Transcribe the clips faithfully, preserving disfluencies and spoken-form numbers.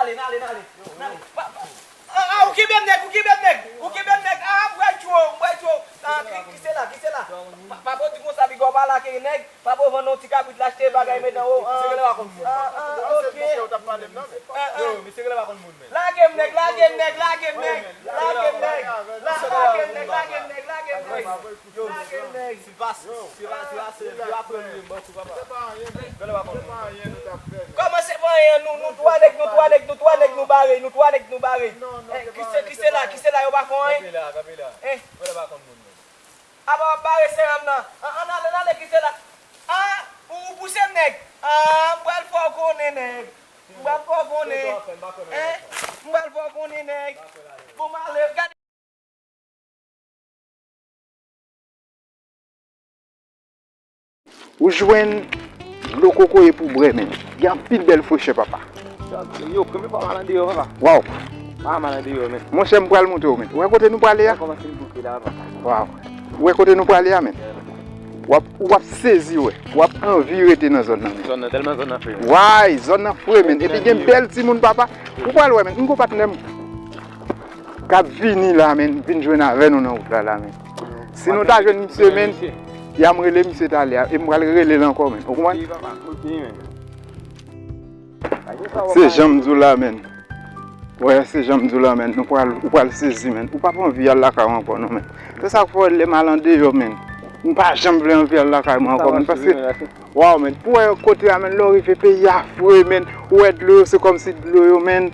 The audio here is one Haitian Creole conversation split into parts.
N ale, n ale, n ale. Pa, pa, ah, ah, ou kenbe m nèg, ou kenbe m nèg, ou kenbe m nèg. Ah, m pral tchwe w, m pral tchwe w. Ah, ki, ki se la, ki se la? Pa, pa pou di konsa, piga w pa lage nèg. Pa pou vann yon ti kabrit l achte bagay men nan wo. Ah, ah, ah, ok. Ah, ah. Lage m nèg, lage m nèg, lage m nèg, lage m nèg. La, lage m nèg, lage m nèg, lage m nèg. Lage m nèg. Yo, si pa, si pa, si pa, se, se apre nou menm, bankou, papa. Gade pa konn. Kòman se pa anyen, nou, nou twa nèg, nou twa nèg, nou twa nèg, nou bare, nou twa nèg, nou bare. Eh, ki se, ki se la, ki se la, yo pa fè anyen? Kanpe la, kanpe la. Eh. Gade pa konn moun menm. Apa w ap bare sèran m nan? An, ann ale, ann ale, ki se la? Ah, ou, ou pouse m, nèg. Ah, m pral fè w konnen, nèg. M pral fè w konnen. Eh, m pral fè w konnen, nèg. Bon, m ale, gade. Ou jwenn dlo kokoye pou bwè, men. Gen anpil bèl frechè, papa. Yo, kanpe pa mal andeyò, papa. Waw. Pa mal andeyò, men. Monchè, m pral montre w, men. Ou wè kote nou prale a? Kòmanse m bouke la, papa. Waw. Ou wè kote nou prale a, men. W ap, w ap sezi, wè. W ap anvi rete nan zòn nan, men. Zòn nan, tèlman zòn nan fre, men. Way, zòn nan fre, men. Epi gen bèl timoun, papa. Ou pral wè, men. M gon patnè m k ap vini la, men, vin jwenn avè nou nan wout la, la, men. Si nou ta jwenn misye, men, y a m rele misye talè a, e m pral rele l ankò, men. Ou konprann? Se jan m di w la, men. Wè, se jan m di w la, men. Nou pral, ou pral sezi, men. Ou p ap anvi al lakay ou ankò, non, men. Se sa k fè w lè m al andeyò, men. M pa janm vle anvi al lakay mwen ankò, men, paske Waw, men, pou wè kote a, men, lè w rive peyi a fre, men, ou wè dlo yo, se kòmsi dlo yo, men,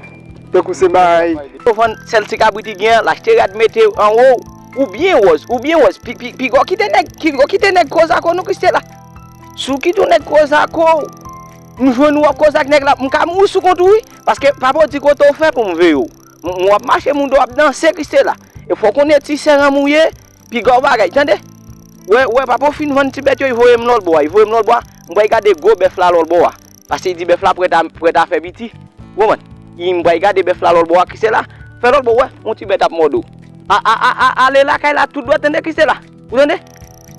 tankou se bagay. Yo vann sèl ti kabrit li gen an, l achte rad mete anwo, ou byen wòz, ou byen wòz, pi, pi, piga w kite nèg, piga w kite nèg koze ak ou non, Kristela. Si w kite yon nèg koze ak ou, m jwenn ou w ap koze ak nèg la, m ka mouri sou kont ou, wi, paske papa w di kote w fè pou m veye w. M, m w ap mache, moun do w ap danse, Kristela. E fò w konnen ti sèranm ou ye, Piga w bagay, tande? Wè, wè, papa w fin vann ti bèt yo, li voye m lòt bò a, li voye m lòt bò a, m pral gade gwo bèf la lòt bò a. Paske li di bèf la prèt a, prèt a fè piti. Ou konprann? Li, m pral gade bèf la lòt bò a, ki se la? Fè lòt bò, wè, yon ti bèt ap mòde w. A, a, a, a, ale lakay la tout dwat, tande, ki se la? Ou tande?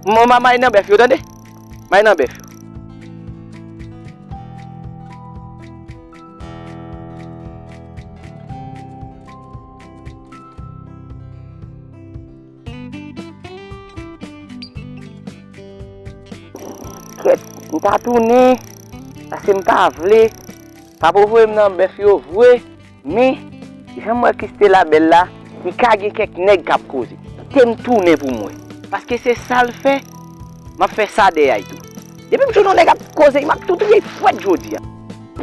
M, m, m al nan bèf yo, tande? M al nan bèf yo. Kèt, m ta tounen, paske m ta vle. Papa w voye m nan bèf yo vre, men, jan m wè Kristela bèl la, li ka gen kèk nèg k ap koze. Kite m tounen pou m wè. Paske se sa l fè, m ap fè sa dèyè l tou. Depi m jwenn yon nèg ap koze, m ap tou touye fwèt jodi a.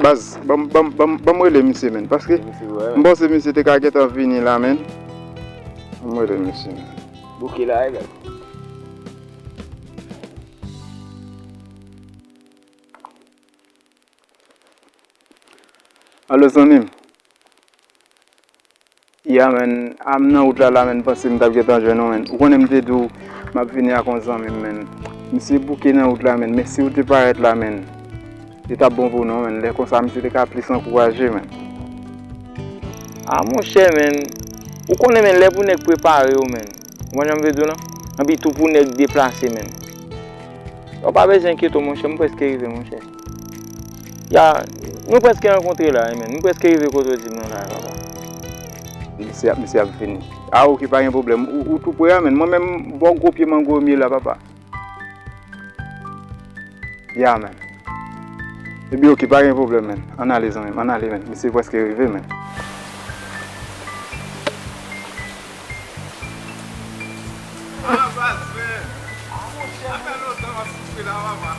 Baz, ban m, ban m, ban m, ban m rele misye, men, paske m panse misye te ka gentan vini la, men. Ban m rele misye, men. Bouke la, e baz. Alo, zanmi m. Ya, men, a m nan wout la, la, men, m panse m t ap gentan jwenn ou, men. Ou konnen m te di w, m ap vini ak yon zanmi m, men. Misye bouke nan wout la, men, men si w te parèt la, men, li t ap bon pou nou, men. Lè konsa, misye te ka plis ankouraje, men. A, monchè, men, ou konnen, men, lè pou nèg prepare w, men. Ou konprann jan m vle di w lan? Anpi tou pou nèg deplase, men. Ou pa bezwen enkyete w, monchè, m prèske rive, monchè. Ya, nou prèske rankontre la, wi, men. Nou prèske rive kote w di m nan la, papa. Misye ap, misye ap vini. A, oke, pa gen pwoblèm. Ou, ou tou pre a, men. Mwen menm, bò gwo pye mango m ye la, papa. Ya, men. Ebyen, oke, pa gen pwoblèm, men. Ann ale, zanmi m, ann ale, men. Misye prèske rive, men. Ah, baz, men. Sa fè lontan m ap soufri la, papa.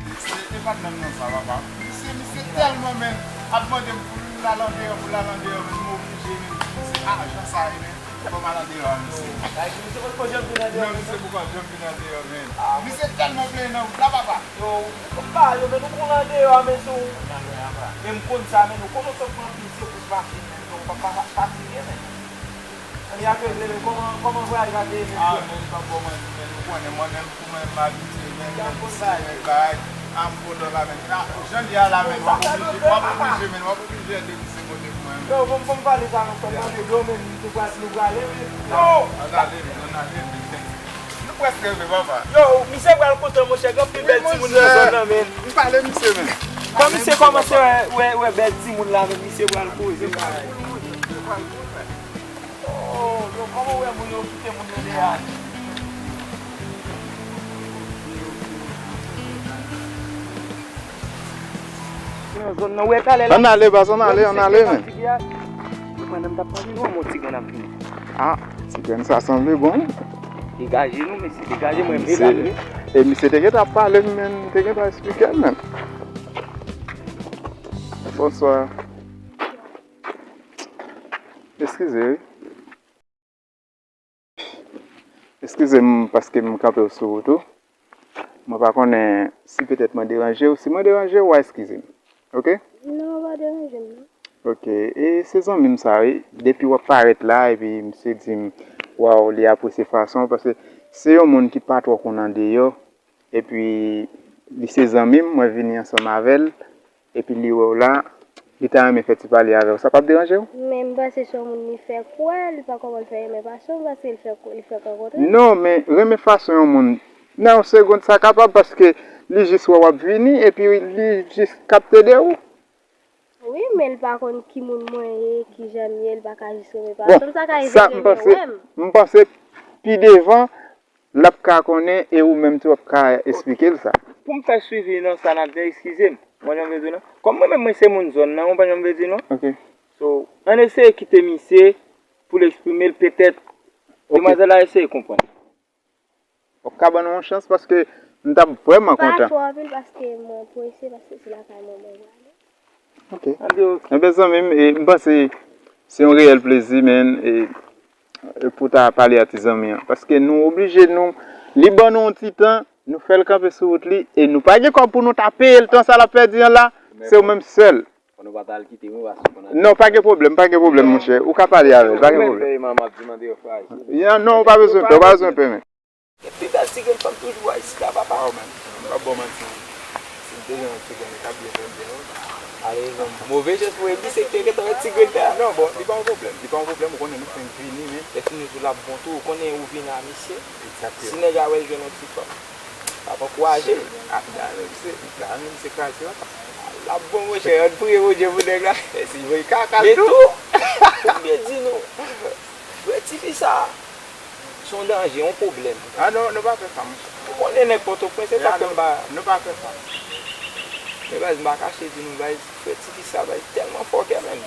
Misye, e pa t menm nan sa, papa. Misye, misye tèlman, men, ap mande m pou l al andeyò, pou l al andeyò, men, m oblije, men. Se ajan sa ye, men. Fò m al andeyò a, misye. Misye poko janm vin andeyò, men. Non, misye poko janm vin andeyò, men. Misye tèlman plenyen nan wout la, papa. Yo, m pa yo, men nou konn andeyò a, men sou. Men m konn sa, men nou konn nou sot pran pil se pou mache, men nou pa, pa, pa fatige, men. Ann y ap regle, men kòman, kòman vwayaj la te ye, men? Ah, men m p ap ba w manti, men nou konnen mwen menm, pou mwen, m abitye, men, men, misye, men, bagay, a m kontan la, men. Jan l ye a la, men, w ap oblije, w ap oblije, men, w ap oblije ede misye. Se kote pou mwen. Yo, bon, bon, pale sa, non, sèlman de yo, men, nou pral, nou prale, men. Yo! Ann ale, men, ann ale, men. Prèske rive, papa. Yo, misye pral kontan, monchè, gen anpil bèl timoun nan zòn nan, men. M pale misye, men. Kan misye kòmanse wè, wè, wè bèl timoun la, men misye pral poze. Oh, yo, kòman w wè moun yo kite moun yo deyò a? Nan zòn nan, w wè talè la. Ann ale, baz, ann ale, ann ale, men. Yo pandan m t ap pale, nou wè yon ti grenn ap vini. Ah, ti grenn sa sanble bon. Degaje nou, mesye, degaje mwen, m degaje. E misye te gentan ap pale m, men, te gentan eksplike m, men. Bonswa. Eskize, wi. Eskize m paske m kanpe w sou wout ou. Mwen pa konnen si petèt mwen deranje w. Si mwen deranje w, w a eskize m. Oke? Non, w pa deranje m, non. Oke. E se zanmi m sa, wi. Depi w ap parèt la, epi misye di m, waw, li apresye fason w, paske se yon moun ki pa twò konn andeyò. Epi, li se zanmi m, mwen vini ansanm avè l. Epi, li wè w la, li ta renmen fè ti pale avè w. Sa p ap deranje w? Men m panse se yon moun li fè kwè, li pa konprann fè renmen fason, paske li fè, li fè rankontre. Non, men renmen fason yon moun, nan yon segonn, sa kapab, paske li jis wè w ap vini, epi li jis kapte de ou. Wi, men li pa konn ki moun mwen ye, ki jan m ye, li pa ka jis renmen fason m, sa ka rive l renmen wè m. M panse pi devan, l ap ka konnen e ou menm tou w ap ka eksplike l sa. Pou m fè swivi nan sa n ap di a, eskize m, mwen jan m vle di w lan. Kòm mwen menm mwen se moun zòn nan, ou konprann jan m vle di w lan? Ok. So, ann eseye kite misye pou l eksprime l petèt. Ok. Demwazèl la eseye konprann. W ap ka ban nou yon chans paske m t ap vrèman kontan. Pa twò anpil paske mwen prese paske se lakay mwen mwen prale. Ok. Anben, ok. Enben, zanmi m, e, m panse se yon reyèl plezi, men, e, e pou ta pale a ti zanmi an. Paske nou oblije, nou, li ban nou yon ti tan, nou fè l kanpe sou wout li, e nou pa gen kòb pou nou ta peye l tan sa l ap pèdi an la, se ou menm sèl. Fò nou pa ta al kite mwen, paske konn al. Non, pa gen pwoblèm, pa gen pwoblèm, monchè. Ou ka pale avè l, pa gen pwoblèm. Non, non, ou pa bezwen pè, ou pa bezwen pè, men. Gen pi bèl ti grenn fanm toujou a isit la, papa. Waw, men, m p ap ba w manti, non. Si m te jwenn yon ti grenn, li t ap byen fè m byen, wi. Ale, non, move jès pou Ebi, se te gentan yon ti grenn tè. Non, bon, li pa yon pwoblèm, li pa yon pwoblèm, ou konnen nou fenk vini, men. Lè fini tou l ap bon tou, ou konnen ou vin a misye. Egzakteman. Si nèg la wè l jwenn yon ti fanm, l ap ankouraje l. Ah, gade misye, gade misye kraze, papa. L ap bon, monchè, ann priye Bondye pou nèg la. E si voye kaka tou. Men tou, pou m byen di nou, vre tifi sa, se yon danje, yon pwoblèm. Ah, non, nou pa fè sa, monchè. Ou konnen nèg Pòtoprens, se sa k fè m pa. Nou pa fè sa. Men baz, m pa kache di nou, baz, frè tifi sa, baz, tèlman fòkè, menn.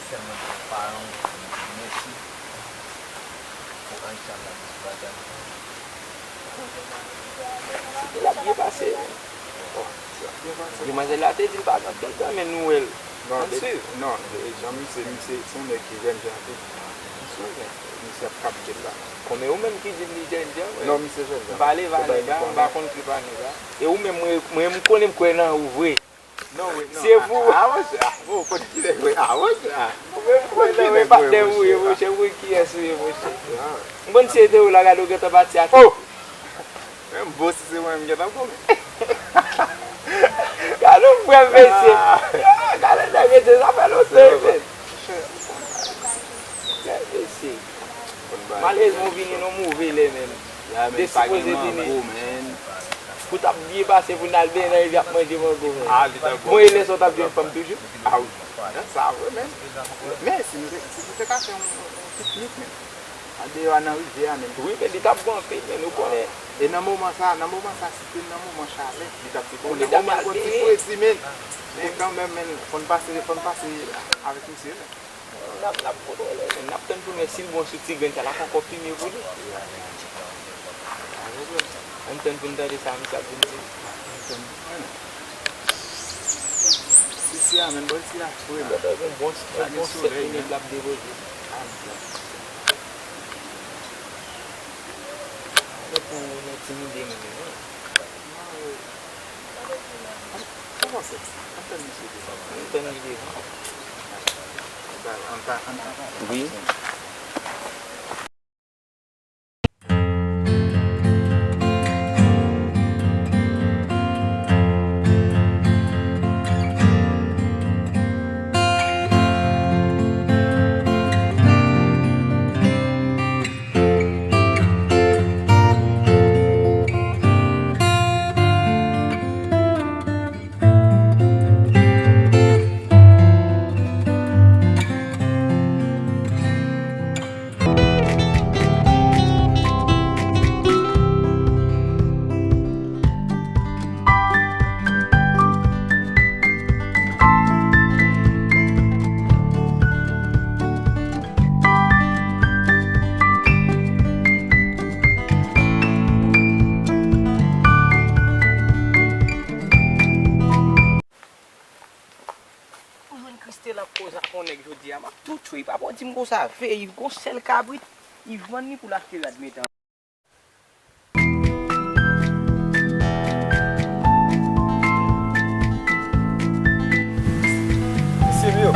Sèlman di paran w, mèsi. Pou Aisha la, misye pa janm. L ap byen pase. Demwazèl la te di l pa gen anpil tan, men nou wè l. Non, ann swiv. Non, e, jan misye, misye se yon nèg ki jènjan anpil. Ann swiv, men. Misye ap kapte l la. Konbyen ou menm ki di m li jènjan, men? Non, misye jènjan. M pa leve a nèg la, m pa konn ki pa nèg la. E ou menm, mwen, mwen, m konnen m kwè nan ou vre. Non, wi, non. Se pou. Ah, monchè, ah, bon, ou konn kilè vre. Ah, monchè, ah. Ou menm kwè nan mwen patnè ou ye, monchè, mwen kiyès ou ye, monchè. Ah. M konn si se te ou la, gade ou gentan pati a. Oh! Menm bon, si se mwen, m gentan kome. Gade yon frè m, mesye. Ah, gade nèg, mesye, sa fè lontan, men. Frè, mesye. Malerezman, ou vini nan move lè, menm. Te sipoze vini. Pou t ap byen pase, pou n al benyen nan rivyè ap manje mango, menm. Bon, e lè sa w t ap jwenn fanm toujou? Ah, wi. Sa vre, menm. Men, si nou te, si nou te ka fè yon, yon piknik, menm. Andeyò a nan rivyè a, menm. Wi, men li t ap bon anpil, men nou konnen. E nan moman sa, nan moman sa, si te nan moman chalè, li t ap pi bon. Nan moman l pran ti fredi, men. Men kanmenm, men, fò n pase, fò n pase avèk misye, men. N ap, n ap kontwole, men n ap tann pou n wè si l bon sou ti grenn sa, l ap ankò pi mye pou li. Pa pwoblèm. Ann tann pou n tande sa misye ap vin di. Ann tann. Isi a, menm bò isi a, frè m. Bon, bon, bon, bon sèt minit l ap depoze. Mwen pou nou entimide moun yo, non. Kòman se? Ann tann misye devan. Ann tann li devan. Ann pa, ann pa, ann pa. Wi. Nèg jodi a, m ap tou tchwe. Papa w di m konsa, veye, gon sèl kabrit, li vann li pou l achte rad metan. Mesye m yo.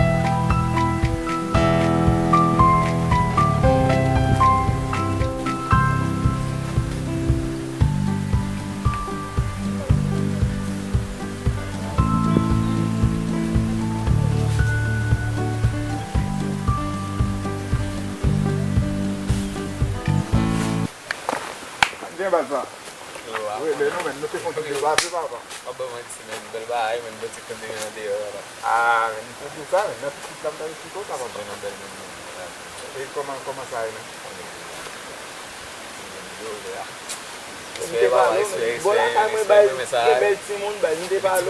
Byen baz la. Yo, a. Wi, men nou menm, nou te konn di yo pa vle papa. W ap ban m manti, men bèl bagay, men bèl ti kande nan deyò la. Ah, men nou te di sa, men nan pitit la, m ta eksplike w sa, papa. Ti nan bèl moun, men, la. E kòman, kòman sa ye, men? Yo, yo, yo. Bon, lakay mwen, bay, gen bèl timoun, bay, nou te pale.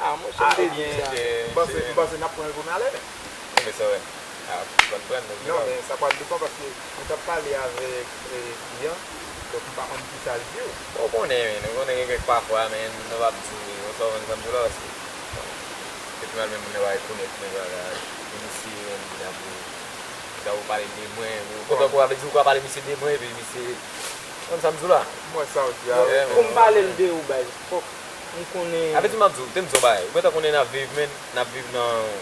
Ah, monchè, m te di sa. M panse, m panse n ap pran l pou n ale, men. Wi, men sa, wè. Ah, konprann, konprann, men non, men sa pral depann paske nou t ap pale avèk, eh, kliyan, donk m pa konn kisa l di w. Ou konnen, men, ou konnen gen kèk pafwa, men, nou p ap di, ou sa konn sa m di w la, paske, bon, epi mal menm moun nan pa rekonèt, men, bagay, e misye, men, li ta pou, li ta pou pale de mwen, ou kontan kou a vle di ou ka pale misye de mwen, epi misye, ou konn sa m di w la? Mwen sa w di a, wi, men. Pou m pale l de ou, bay, fòk m konnen. Avèti m ap di w, te m di w bagay, ou gentan konnen n ap viv, men, n ap viv nan,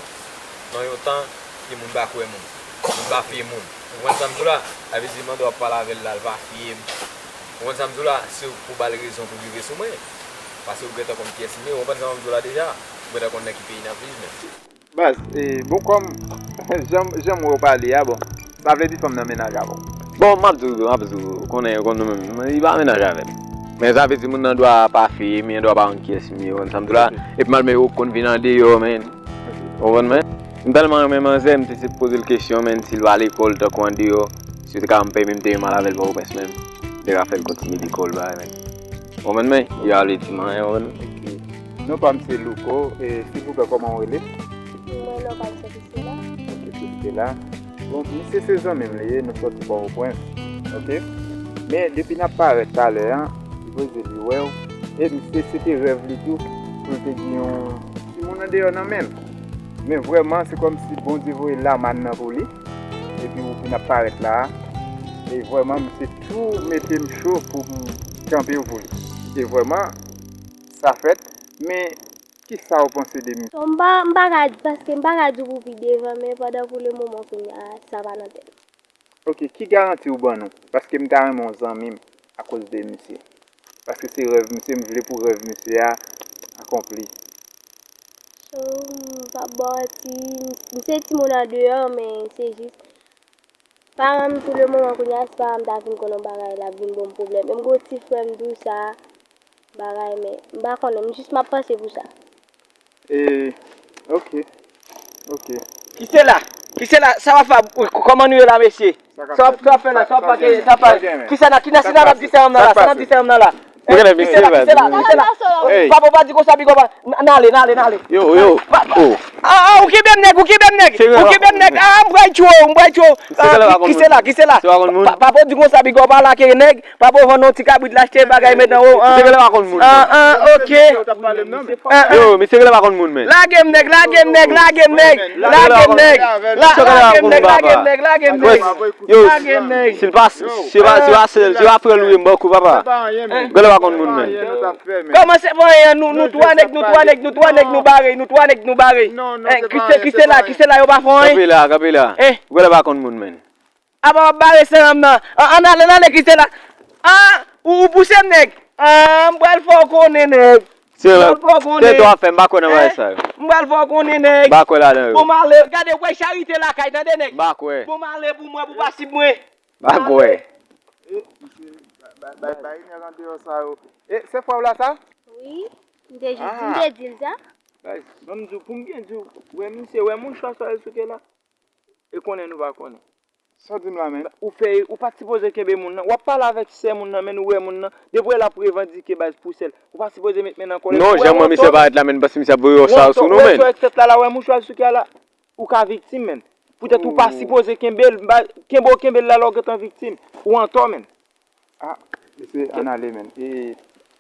nan yon tan, ke moun pa kwè moun. Moun pa fye moun. Ou konprann sa m di w la? Sa vle di, mande w ap pale avè l la, l pa fye m. Ou konprann sa m di w la? Si w pou ba l rezon pou l rive sou mwen, paske ou gentan konn kiyès m ye, ou konprann sa m di w la deja? Ou gentan konn nan ki peyi n ap viv menm. Baz, eh, bon, kòm jan, jan m wè w pale a, bon, sa vle di fanm nan mennaj avè w. Bon, m ap di w, m ap di w, ou konnen, ou konn nou menm, li pa mennaj avè m. Men sa vle di moun nan dwa pa fye m, li dwa pa konn kiyès m ye, ou konn sa m di w la? Epi malgre ou konn vin andeyò, men, ou konprann, men? M tèlman renmen manzè, m te se poze l kesyon, men, si l pa lekòl, tankou andeyò, si w te ka ban m pèmi, m te renmen al avè l Pòtoprens, men, m te ka fè l kontinye lekòl, bagay, men. Ou konprann, men, yo ale di m anyen, ou konprann? Ok. Non pa m se Louko, e silvouplè, kòman w rele? Mwen, non pa m se Priscilla. Ok, Priscilla. Bon, misye se zanmi m li ye, nou sòti Pòtoprens. Ok? Men depi n ap parèt talè a, sipoze li wè w. E misye, se te rèv li tou, pou l te gen yon timoun andeyò nan men l. Men vrèman, se kòmsi Bondye voye lamàn nan pou li. Epi w vin ap parèt la a. E vrèman, misye tou mete m cho pou m kanpe w pou li. E vrèman, sa fèt. Men, kisa w panse de misye? M pa, m pa ka di, paske m pa ka di w pou pi devan, men pandan pou le moman kounye a, sa pa nan tèt mwen. Ok, ki garanti w ban nou? Paske m ta renmen w zanmi m akoz de misye. Paske se rèv misye, m vle pou rèv misye a akonpli. So, m p ap ba w manti, m se timoun andeyò, men se jis, paran m pou le moman kounye a, si paran m ta fin konn yon bagay, l ap vin ban m pwoblèm. E m gen yon ti frè m tou sa, bagay, men m pa konnen, m jis m ap panse pou sa. E, ok, ok. Kise la? Kise la? Sa w ap fè? Kòman nou ye la, mesye? Sa w ap, sa w ap fè la? Sa w ap pake? Sa w ap pake? Kisa na, ki na, kisa n ap di sè m nan la? Sa n ap di sè m nan la? Kise la? Kise la? Kise la? Papa, pa di konsa, big up. N ale, n ale, n ale. Yo, yo. Ah, ah, ou kenbe m, nèg, ou kenbe m, nèg. Ou kenbe m, nèg. Ah, m pral tchwe w, m pral tchwe w. Kise la? Kise la? Papa, di konsa, big up, pa lage nèg. Papa, w vann yon ti kabrit, l achte bagay, met nan ou. Misye genlè pa konn moun. Ah, ah, ok. Yo, misye genlè pa konn moun, men. Lage m, nèg, lage m, nèg, lage m, nèg. Lage m, nèg. Lage m, nèg, lage m, nèg, lage m, nèg. Yo, si l pa, si pa, si pa, si pa frè l ou ye, m ba w kou, papa. Genlè pa konn moun, men. Kòman se pa anyen? Nou, nou twa nèg, nou twa nèg, nou twa nèg, nou bare, nou twa nèg, nou bare. Kise, kise la, kise la, yo pa fè anyen? Kanpe la, kanpe la. Genlè pa konn moun, men. Apa w ap bare sè m nan? An, an ale, n ale, kise la. An, ou, ou pouse m, nèg. An, m pral fè w konnen, nèg. M pral fè w konnen. Se twa fè, m pa kwè nan bagay sa yo. M pral fè w konnen, nèg. M pa kwè ladan yo. Bon, m ale. Gade, w wè charite lakay, tande, nèg. M pa kwè. Bon, m ale pou mwen, pou pasib mwen. M pa kwè. E, misye, bay, bay, bay nèg andeyò sa yo. E, se frè w la sa? Wi, m te jis di, m te di l sa. Bay, ban m di w, pou m byen di w, wè misye, wè mouchwa sa yo souke la. E konnen nou pa konnen. Sa w di m la, men? Ou fè, ou pa t sipoze kenbe moun nan. W ap pale avèk sè moun nan, men ou wè moun nan. Depi w wè l ap revandike baz pou sè l. Ou pa sipoze met men nan kòlèt. Non, jan m wè misye parèt la, men, m panse misye ap voye yon sa sou nou, men. Ou wè sa k fèt la, la, wè mouchwa sou kè la. Ou ka viktim, men. Poutèt ou pa sipoze kenbe l, kenbe w kenbe l la, la w gentan viktim. Ou antò, men. Ah, mesye, ann ale, men. E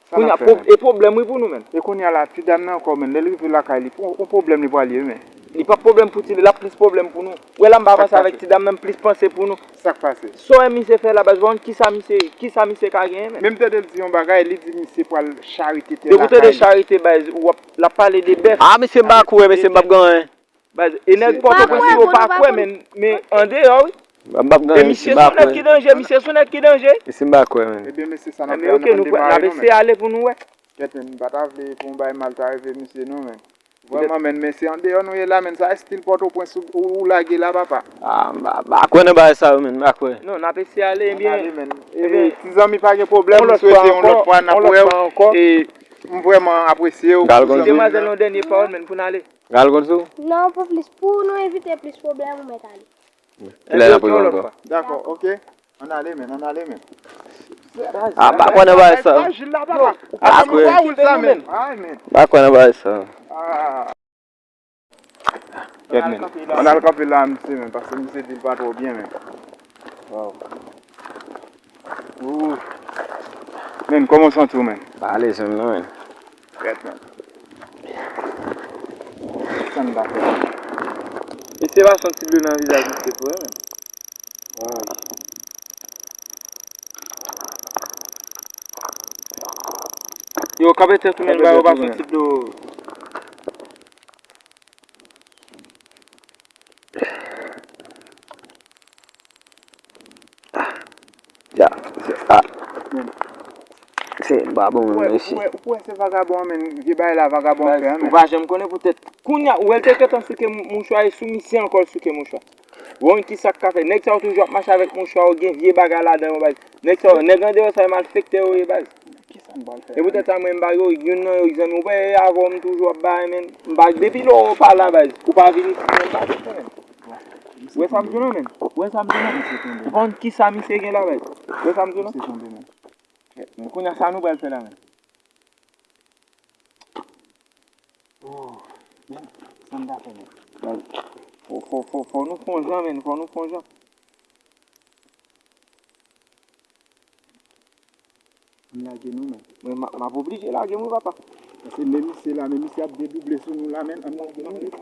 sa n ap fè, men? E pwoblèm, wi, pou nou, men. E kounye a la, ti dam nan ankò, men, lè l rive lakay li, yon pwoblèm li pral ye, men. Li p ap pwoblèm pou ti, l ap plis pwoblèm pou nou. Ou wè la m pa avanse avèk ti dam nan, m plis panse pou nou. Sa k pase? Sa w wè misye fè la baz, ou konn kisa misye, kisa misye ka genyen menm? Men m tande l di yon bagay, li di misye pral charite tè lakay li. Depi w tande charite baz, w ap, l ap pale de bèf. Ah, mesye m pa kwè, mesye m p ap gen anyen. Baz, e nèg Pòtoprens yo pa kwè, men, men andeyò, wi. M p ap gen anyen, mesye m pa kwè. Misye se yon nèg ki danje, misye se yon nèg ki danje. Mesye m pa kwè, men. Ebyen, mesye, sa n ap fè an, ann demarye non, men. N ap eseye ale pou nou wè. Kèt, men, m pa ta vle pou yon bagay mal ta rive misye, non, men. Vrèman, men, men se andeyò nou ye la, men. Sa estil Pòtoprens ou, ou, ou lage la, papa. Ah, m pa, m pa kwè nan bagay sa yo, men, m pa kwè. Non, n ap eseye ale, ebyen. Ann ale, men. Ebyen, ti zanmi, pa gen pwoblèm, m swete yon lòt fwa n ap wè w. E m vrèman apresye w. Ti zanmi. Demwazèl, yon dènye pawòl, men, pou n ale. Gal konn sou? Non, pou plis, pou nou evite plis pwoblèm, ou mèt ale. Kilè n ap rive ankò? Dakò, oke. Ann ale, men, ann ale, men. Ah, m pa kwè nan bagay sa. Frajil la, papa. Apa nou pa woul sa, men. Ay, men. M pa kwè nan bagay sa. Kèt, men. Ann al kanpe la, misye, men, paske misye di l pa twò byen, men. Waw. Ooh. Men, kòman w santi w, men? Pa alèz menm non, men. Kèt, men. Sa n ta fè? Mesye pa santi dlo nan vizaj misye vre, men. Ay. Yo, kanpe tèt ou, men, ba yo pa santi dlo. Ya, se, ah. Se, m pa bon menm, mesye. Ou wè, ou wè se vagabon an, men, vye bagay la vagabon an fè an, men. Ou pa janm konnen poutèt. Kounye a, ou wè l te gentan souke mou-, mouchwa, e sou misye ankò l souke mouchwa. Bon, kisa k ka fè? Nèg sa yo toujou ap mache avèk mouchwa yo, gen vye bagay ladan yo, baz. Nèg sa yo, nèg andeyò sa yo malfektè yo ye, baz. Kisa m pral fè? E poutèt sa mwen m pa gen youn nan yo ki zanmi w. Ou pa wè avè w m toujou ap bay, men. M pa, depi lè w pa la, baz, ou pa vin isit, men, m pa vin, men. Ou wè sa m di w la, men? Ou wè sa m di w la, men? Ou pa konn kisa misye gen la, baz? Ou wè sa m di w la? Kèt, men, kounye a sa nou pral fè la, men? Oh, men, sa n ta fè, men? Fò, fò, fò, fò nou fè yon jan, men, fò nou fè yon jan. Ann lage nou, men. Mwen, m a, m ap oblije lage m wi, papa. Paske men misye la, men misye ap dedouble sou nou la, men. Ann lage nou, men.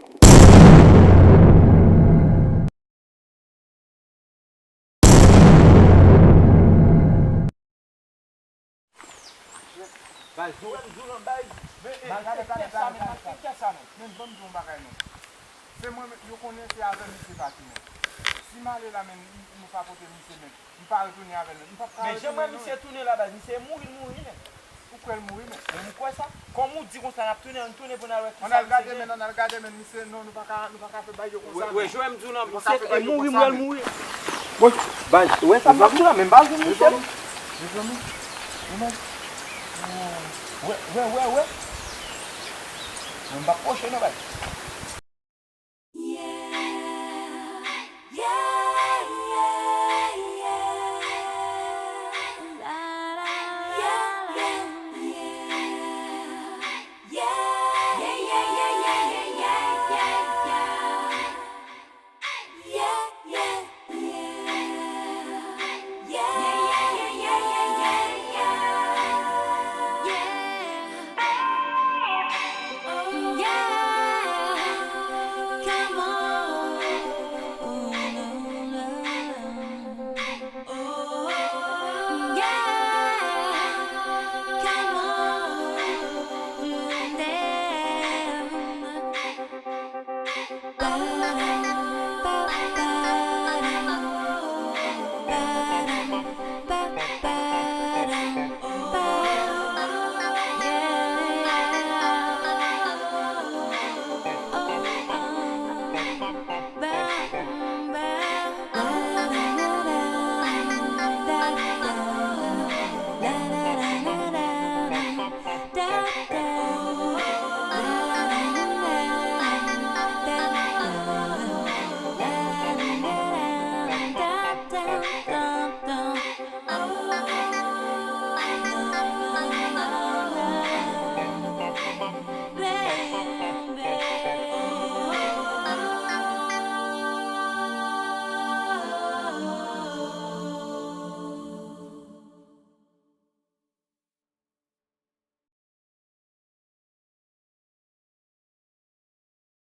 Baz, ou wè m di w lan, baz. Men, e, malfektè sa, men, malfektè sa, men. Men, ban m di w yon bagay, men. Se mwen menm, yo konnen se avè misye pati, men. Si m ale la, men, m, m pa pote misye, men. M pa retounen avè l, men. M p ap ka retounen, non, men. Men jan m wè misye tounen la, baz, misye mouri, l mouri, men. Ou kwè l mouri, men? Men m kwè sa. Kòm ou di konsa, n ap tounen, ann tounen pou n al wè kisa misye gen. Ann al gade, men, ann al gade, men, misye, non, nou pa ka, nou pa ka fè bagay yo konsa, men. Wè, wè, jan m di w lan, misye, e mouri m wè l mouri. Bon, baz, ou wè sa m ap di w la, men m pa jwenn misye, non. Mezanmi, mezanmi, mezanmi. Wè, wè, wè, wè. Men m p ap pwoche, non, baz.